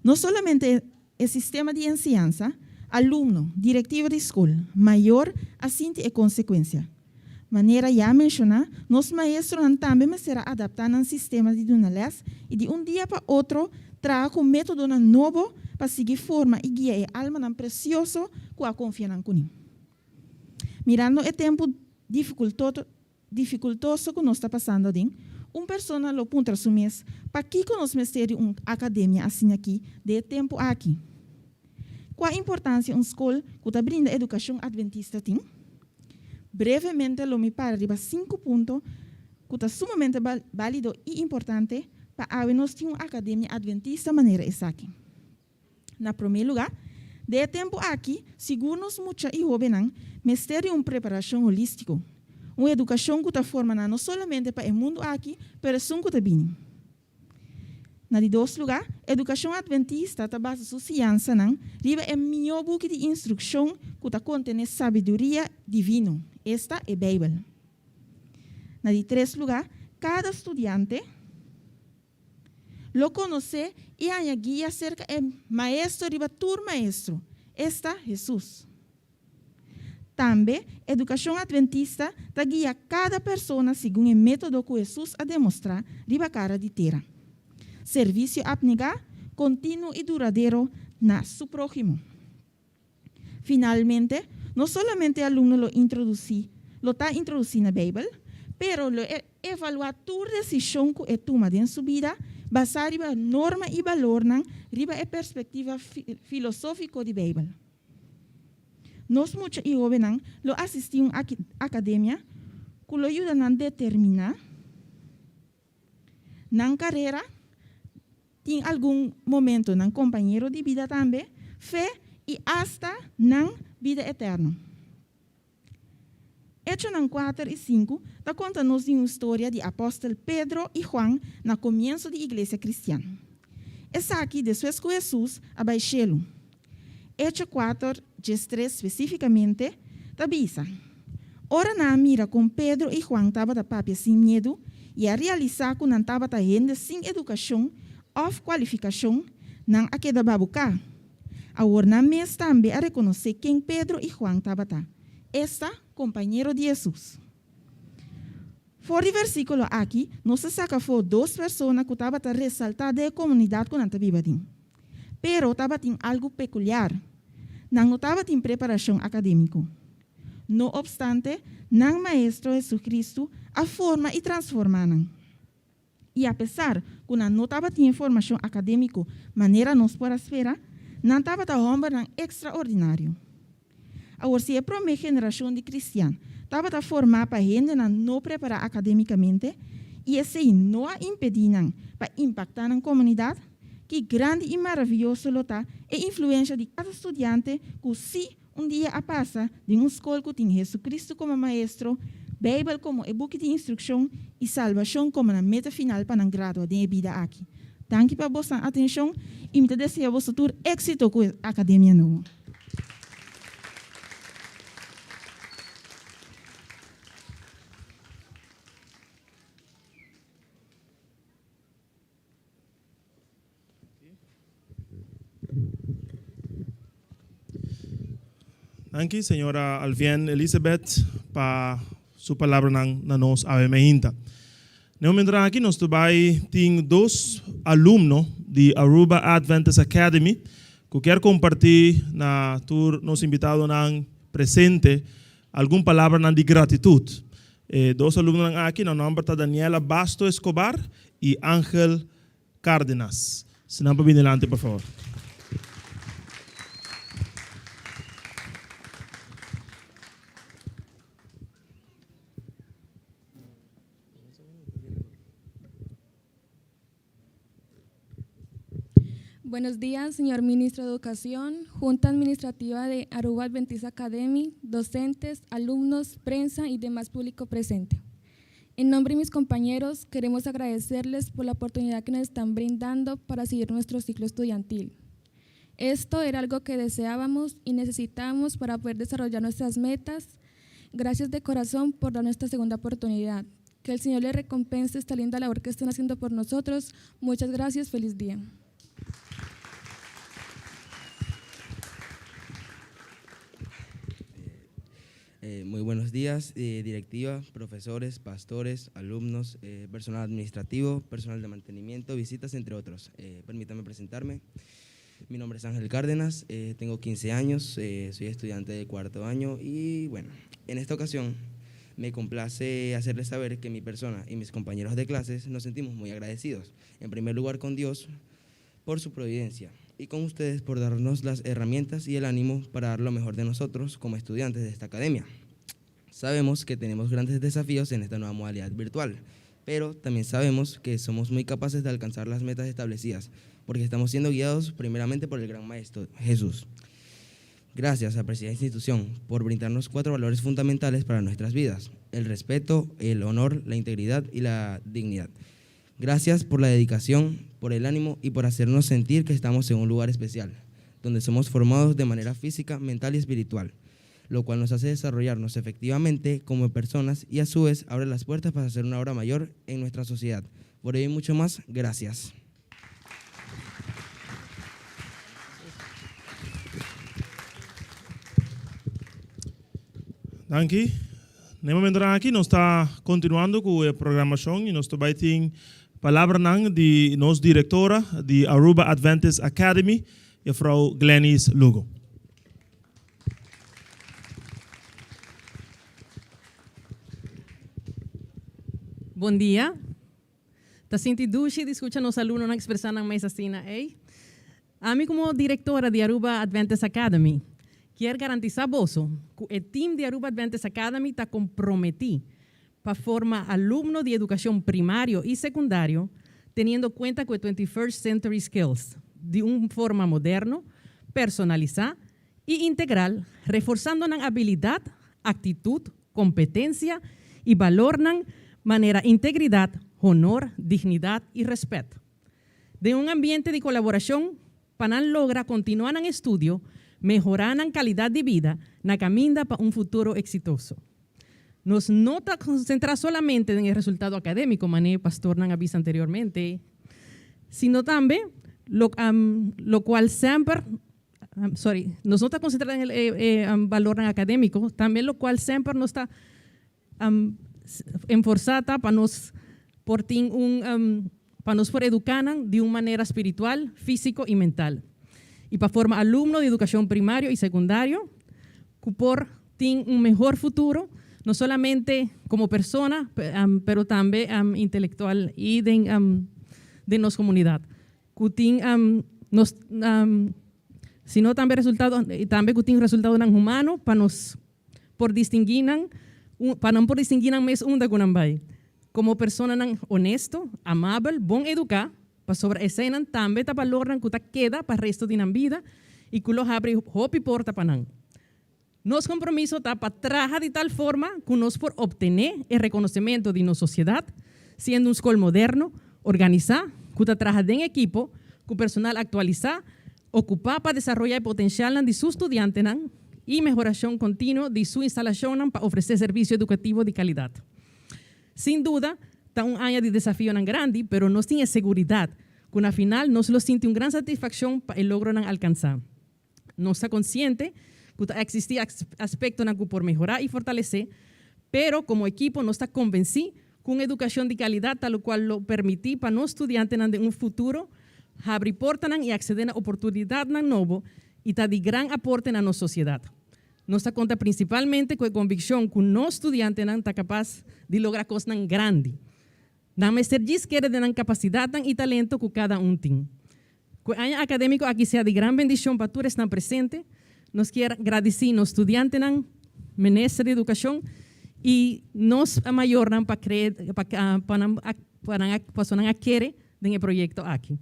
No solamente e sistema di enseñansa, alumno, direktiva di skol, mayor a sinti e konsekuensia. Manera ya menshoná, nos maestronan tambe mester a adaptá nan sistema di duna lès i di un dia pa otro traha ku métodonan nobo pa sigui forma i guia e almanan presioso ku a konfia nan kuné. Mirando e tempu difikultoso ku nos ta pasando aden, un persona lo puntra su mes, Pakiko nos mester di un akademia asina aki den e tempu aki? Kua importansia un skol ku ta brinda edukashon adventista tin? Brevemente lo mi para riba sinku punto ku ta sumamente bálido i importante pa awe nos tin un akademia adventista manera esaki. Na promé lugá, den e tempu aki, sigur nos mucha i hóbennan mester di un preparashon holístiko, un edukashon ku ta forma nan no solamente pa e mundu aki, pero esun ku ta bini. Na di dos lugá, edukashon adventista ta basa su siñansanan riba e mihó buki di instrukshon ku ta kontené sabiduria divino, esta, e Beibel. Na di tres lugá, kada studiante lo konosé i haña guia serka e Maestro riba tur maestro, esta, Hesus. Tambe, edukashon adventista ta guia kada persona segun e método ku Hesus a demostrá riba kara di tera, servisio apnegá, kontinuo i duradero na su próhimo. Finalmente, no solamente e alumno lo introdusí lo ta introdusí na Beibel, pero lo e evaluá tur desishon ku e tuma den su bida basá riba norma i balornan riba e perspektiva filosófiko di Beibel. Nos mucha i hóbennan lo asistí un akademia ku lo yuda nan determiná nan karera, tin algun momento nan kompañero di bida tambe, fe i asta nan bida eterno. Echonan kuater i sinku ta konta nos di un storia di apòstel Pedro i Juan na komienso di iglesia kristian. Esaki despues ku Hesus a bai shelu. Echo kuater diestres spesífikamente ta bisa, Ora nan a mira kon Pedro i Juan tabata papia sin miedu i a realisá ku nan tabata hende sin edukashon òf kualifikashon, nan a keda babuká. Awor nan mes tambe a rekonosé ken Pedro i Juan tabata, esta, kompañero di Hesus. For di versíkulo aki, nos ta saka afó dos persona ku tabata resaltá den e komunidat ku nan ta biba den. Pero tabatin algu pekuliar, nan no tabatin preparashon akadémiko. No opstante, nan Maestro Hesukristu a forma i transformá nan. I apesar ku nan no tabatin e formashon akadémiko manera nos por a spera, nan tabata hòmbernan ekstraordinario. Awor si e promé generashon di kristian tabata formá pa hendenan no prepará akadémikamente i esei no a impedí nan pa impaktá nan komunidat, ki grandi i maravioso lo ta e influensha di kada studiante ku sí un dia a pasa den un skol ku tin Hesukristu komo Maestro, Beibel komo e buki di instrukshon i salbashon komo nan meta final pa nan gradua den e bida aki. Danki pa bosan atenshon i mi ta desea boso tur éksito ku e akademia nobo. Danki señora Alvien Elizabeth pa su palabranan na nos awe meinta. Na e momentonan aki nos ta bai tin dos alumno di Aruba Adventist Academy ku kier kompartí na tur nos invitadonan presente algun palabranan di gratitut. E dos alumnonan aki nan nòmber ta Daniela Basto Escobar i Angel Cárdenas. Si nan por bini dilanti por favor. Buenos días, señor Ministro de Educación, Junta Administrativa de Aruba Adventista Academy, docentes, alumnos, prensa y demás público presente. En nombre de mis compañeros, queremos agradecerles por la oportunidad que nos están brindando para seguir nuestro ciclo estudiantil. Esto era algo que deseábamos y necesitábamos para poder desarrollar nuestras metas. Gracias de corazón por dar nuestra segunda oportunidad. Que el Señor le recompense esta linda labor que están haciendo por nosotros. Muchas gracias. Feliz día. Eh, muy buenos días, eh, directiva, profesores, pastores, alumnos, eh, personal administrativo, personal de mantenimiento, visitas, entre otros. permítame presentarme. Mi nombre es Ángel Cárdenas, tengo 15 años, soy estudiante de cuarto año y bueno, en esta ocasión me complace hacerles saber que mi persona y mis compañeros de clases nos sentimos muy agradecidos, en primer lugar con Dios por su providencia y con ustedes por darnos las herramientas y el ánimo para dar lo mejor de nosotros como estudiantes de esta academia. Sabemos que tenemos grandes desafíos en esta nueva modalidad virtual, pero también sabemos que somos muy capaces de alcanzar las metas establecidas, porque estamos siendo guiados primeramente por el gran Maestro Jesús. Gracias a Presidente Institución por brindarnos cuatro valores fundamentales para nuestras vidas, el respeto, el honor, la integridad y la dignidad. Gracias por la dedicación, por el ánimo y por hacernos sentir que estamos en un lugar especial, donde somos formados de manera física, mental y espiritual, lo cual nos hace desarrollarnos efectivamente como personas y a su vez abre las puertas para hacer una obra mayor en nuestra sociedad. Por ello y mucho más, gracias. Danki. Na e momentonan aki nos ta continuando cu e programacion y nos ta bay tin palabranan di nos directora di Aruba Adventist Academy, juffrouw Glenys Lugo. Bon dia. Ta sinti dushi di skucha nos alumnonan ekspresá nan mes asina ei. Ami komo direktora di Aruba Adventist Academy kier garantisá boso ku e tim di Aruba Adventist Academy ta komprometí pa forma alumno di edukashon primario i sekundario teniendo kuenta ku e Twenty-First Century Skills di un forma moderno, personalisá i integral reforsando nan abilidat, aktitut, kompetensia i balornan manera integridat, honor, dignidat i rèspèt. Den un ambiente di kolaborashon pa nan logra kontinuá nan estudio, mehorá nan kalidat di bida na kaminda pa un futuro eksitoso. Nos no ta konsentrá solamente den e resultado akadémiko, manera e pastornan a bisa anteriormente, sino tambe lo lokual semper sorry, nos no ta konsentrá den e balornan akadémiko, tambe lokual semper nos ta enforsá ta pa nos por tin un pa nos por eduká nan di un manera spiritual, físiko i mental, i pa forma alumno di edukashon primario i sekundario ku por tin un mehor futuro, no solamente komo persona, pero tambe intelektual i den den nos komunidat. Ku tin nos sino tambe resultado tambe ku tin resultadonan humano pa nos por distinguí nan. Pa nan por distinguí nan mes unda ku nan bai. Komo personanan honesto, amabel, bon eduká, pasobra eseinan tambe ta balornan ku ta keda pa resto di nan bida i ku lo habri hopi porta pa nan. Nos kompromiso ta pa traha di tal forma ku nos por optené e rekonosementu di nos sosiedat, siendo un skol moderno, organisá, ku ta traha den ekipo, ku personal aktualisá, okupá pa desaroyá e potensialnan di su studiantenan i mehorashon kontinuo di su instalashonnan pa ofresé servisio edukativo di kalidat. Sin duda, ta un aña di desafionan grandi, pero nos tin e seguridat ku na final nos lo sinti un gran satisfakshon pa e logronan alkansá. Nos ta konsiente ku ta eksistí aspektonan ku por mehorá i fortalesé, pero komo ekipo nos ta konvensí ku un edukashon di kalidat ta lokual lo permití pa nos studiantenan den un futuro habri portanan i aksedé na oportunidatnan nobo i ta di gran aporte na nos sosiedat. Nos ta konta prinsipalmente ku e konvikshon ku nos studiantenan ta kapas di logra kosnan grandi. Nan mester djis kere den nan kapasidatnan i talento ku kada un tin. Ku e aña akadémiko aki sea di gran bendishon pa tur esnan presente. Nos kier gradisí nos studiantenan, Minister di Edukashon i nos mayornan pa kree pa pa nan pa nan pasobra nan a kere den e proyekto aki.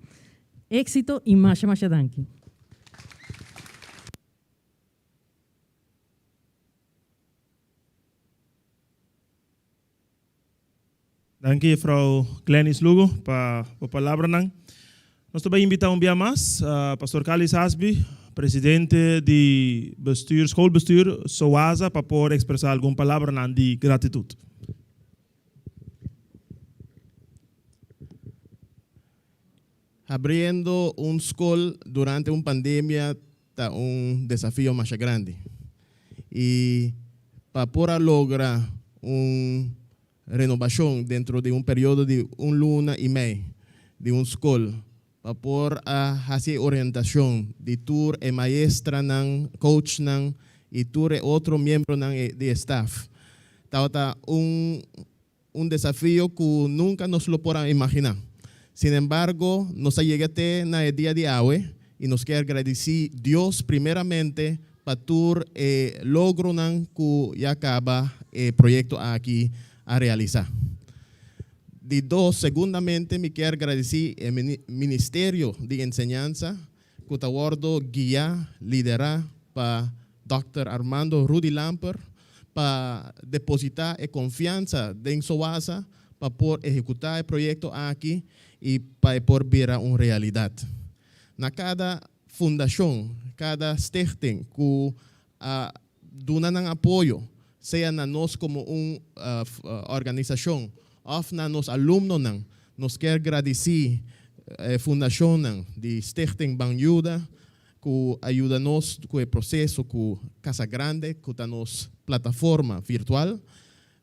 Éksito i masha masha danki. Danki juffrouw Glenys Lugo pa bo palabranan. Nos ta bay invita un bia mas Pastor Kalis Hasby, presidente di bestuur, schoolbestuur SOASA pa por expresa algun palabranan di gratitud. Habriendo un skol durante un pandemia ta un desafio masha grandi. I pa por a logra un renobashon dentro di un periodo di un luna i mei di un skol, pa por a hasi e orientashon di tur e maestranan, coachnan i tur e otro miembronan di e staf, tabata un Un desafio ku nunka nos lo por a imaginá. Sinembargo, nos a yega te na e dia di awe i nos kier gradisí Dios primeramente pa tur e logronan ku ya kaba e proyekto aki a realisá. Di dos, segundamente mi kier gradisí e Ministerio di Enseñansa ku ta wòrdu guiá, liderá pa Dòkter Armando Rudy Lamper pa depositá e konfiansa den SOASA pa por ehekutá e proyekto aki i pa e por bira un realidat. Na kada fundashon, kada stichting ku a duna nan apoyo, sea na nos komo un organisashon òf na nos alumnonan, nos kier gradisí e fundashonnan di Stichting Ban Yuda ku a yuda nos ku e proseso ku Casa Grande ku ta nos plataforma virtual.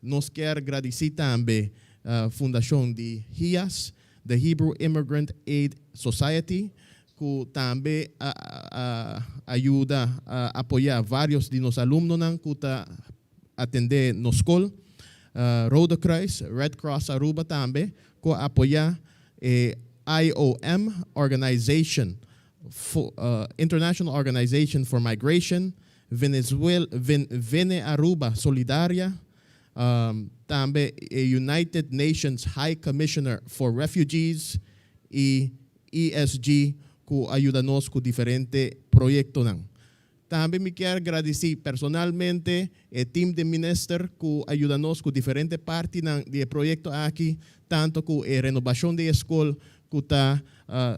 Nos kier gradisí tambe fundashon di HIAS, The Hebrew Immigrant Aid Society, ku tambe a a yuda a apoyá vários di nos alumnonan ku ta atendé nos skol. Rode Kruis, Red Cross Aruba tambe ku a apoyá e IOM Organization for International Organization for Migration, Venezuela, Vene Aruba Solidaria, tambe e United Nations High Commissioner for Refugees y ESG cu a yuda nos cu diferente proyectonan. Tambe mi kier gradici personalmente e team di minister cu a yuda nos cu diferente partinan di e proyecto aki, tanto cu e renobacion di e scol cu ta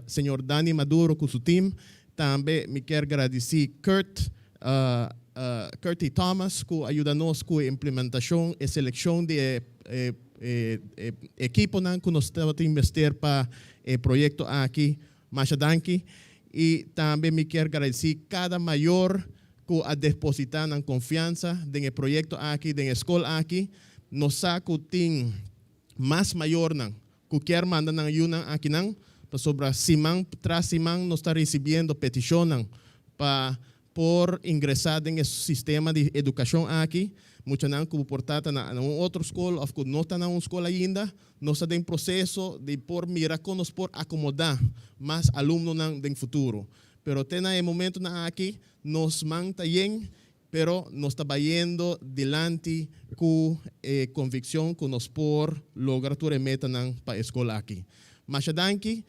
señor Dani Maduro cu su team. Tambe mi kier gradici Kurt Curty Thomas cu a yuda nos cu e implementacion, e seleccion di e e ekiponan cu nos tabatin mester pa e proyecto aki. Masha danki. Y tambe mi kier gradici cada mayor cu a deposita nan confiansa den e proyecto aki, den e scol aki. Nos sa cu tin mas mayornan cu kier manda nan yunan akinan, pasobra siman tras siman nos ta ricibiendo peticionnan pa por ingresa den e sistema di educacion aki. Muchanan cu por ta ta na un otro scol of cu no ta na un scol ainda, nos ta den proceso di por mira con nos por acomoda mas alumnonan den futuro. Pero te na e momentonan aki nos man ta yen. Pero nos ta bayendo dilanti ku e konvikshon ku nos por logra tur e metanan pa e skol aki. Masha danki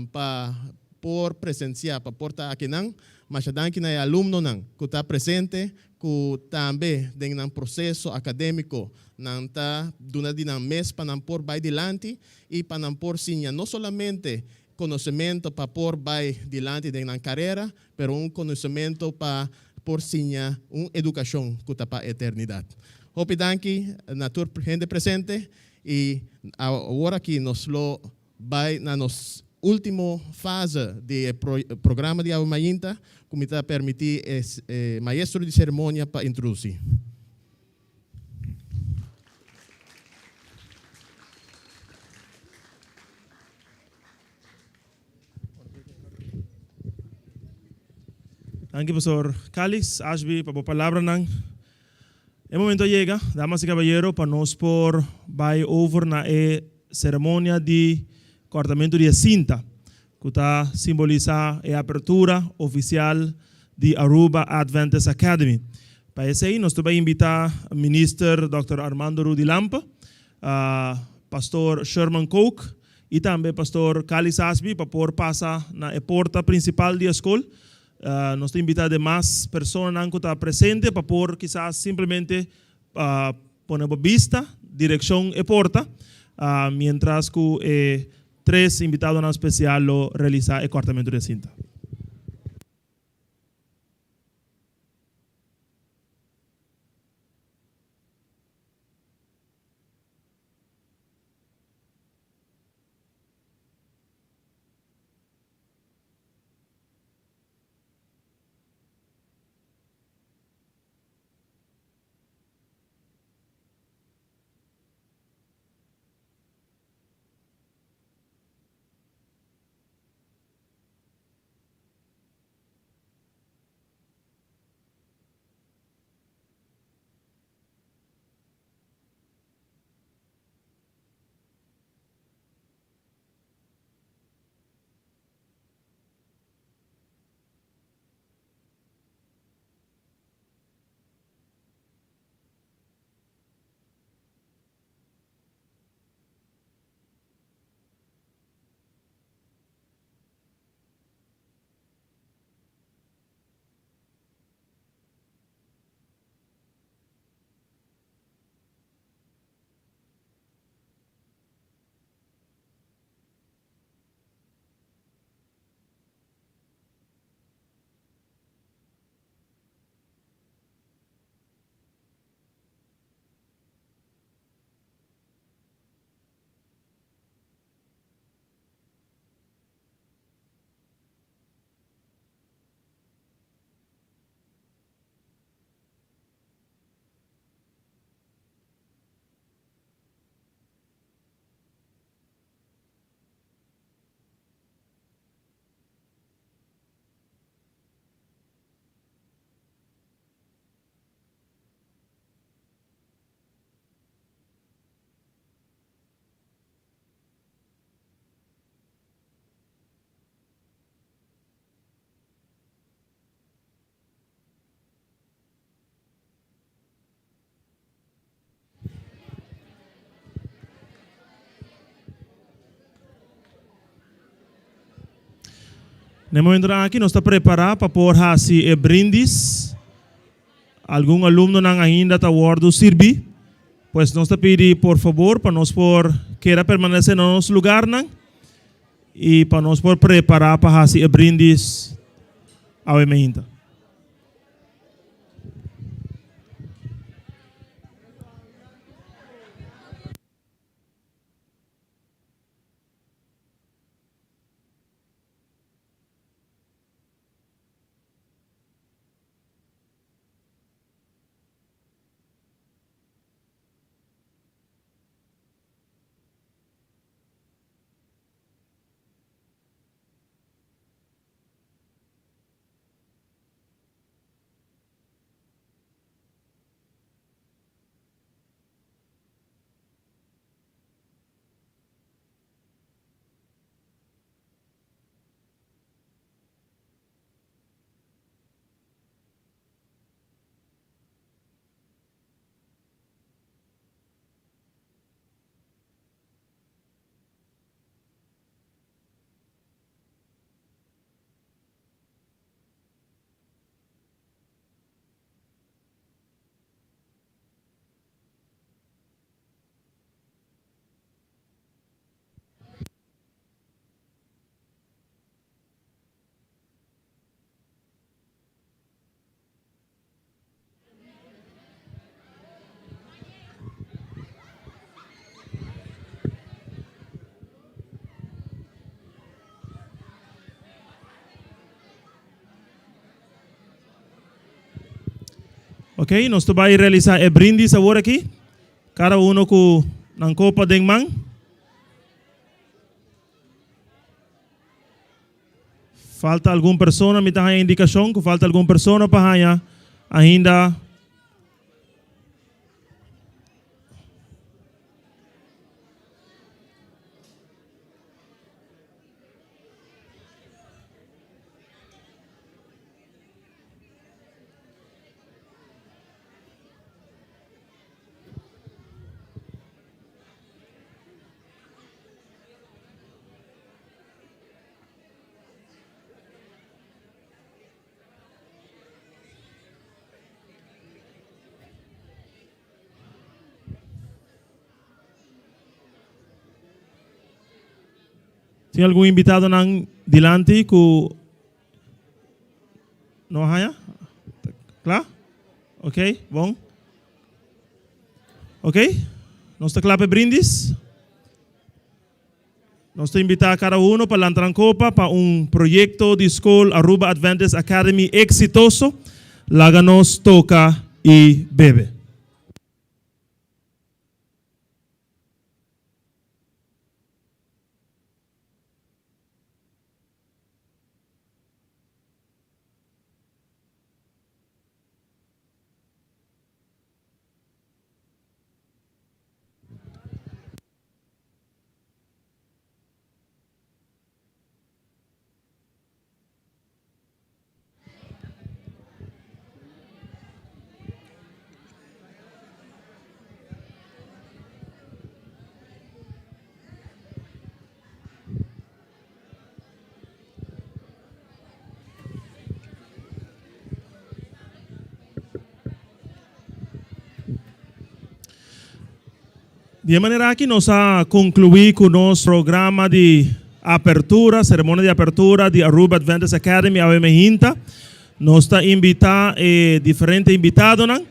pa por presensiá, pa por ta akinan. Masha danki na e alumnonan ku ta presente, ku tambe den nan proseso akadémiko nan ta duna di nan mes pa nan por bai dilanti i pa nan por siña no solamente konosementu pa por bai dilanti den nan karera, pero un konosementu pa por siña un edukashon ku ta pa eternidat. Hopi danki na tur hende presente i awor aki nos lo bai na nos último fase di e programa di awe mainta ku mi ta permití e maestro di seremonia pa introdusí. Danki Pastor Calis Ashby pa bo palabranan. E momento a yega, damas y caballero, pa nos por bai over na e ceremonia di cortamento di e cinta cu ta simbolisa e apertura oficial di Aruba Adventist Academy. Pa esey nos ta bai invita Minister Dòkter Armando Rudy Lampe, Pastor Sherman Kook y tambe Pastor Calis Asby pa por pasa na e porta principal di e scol. Nos ta invita demas personanan cu ta presente pa por kisas simplemente pone bo bista direccion e porta mientras cu e tres invitadonan special lo realisa e cortamento di e cinta. Na e momentonan aki nos ta prepara pa por haci e brindis. Algun alumnonan ainda ta wordo sirbi. Pues nos ta pidi por fabor pa nos por keda permanece na nos lugarnan y pa nos por prepara pa haci e brindis awe meinta. Ok, nos ta bai realisa e brindis awor aki. Cada uno cu nan copa den man. Falta algun persona, mi ta haña indicacion cu falta algun persona pa haña ainda. Tin algun invitadonan dilanti ku no a haña? Kla? Ok, bon. Ok, nos ta kla pa e brindis. Nos ta invitá kada uno pa lanta nan kopa pa un proyekto di skol Aruba Adventist Academy eksitoso. Laga nos toka i bebe. Di e manera aki nos a conclui cu nos programa di apertura, ceremonia di apertura di Aruba Adventist Academy awe mehinta. Nos ta invita e diferente invitadonan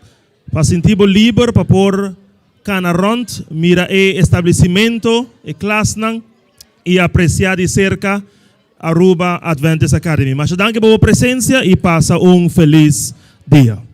pa sinti bo liber pa por cana rond, mira e establecimento, e klasnan y aprecia di cerca Aruba Adventist Academy. Masha danki pa bo presencia y pasa un feliz dia.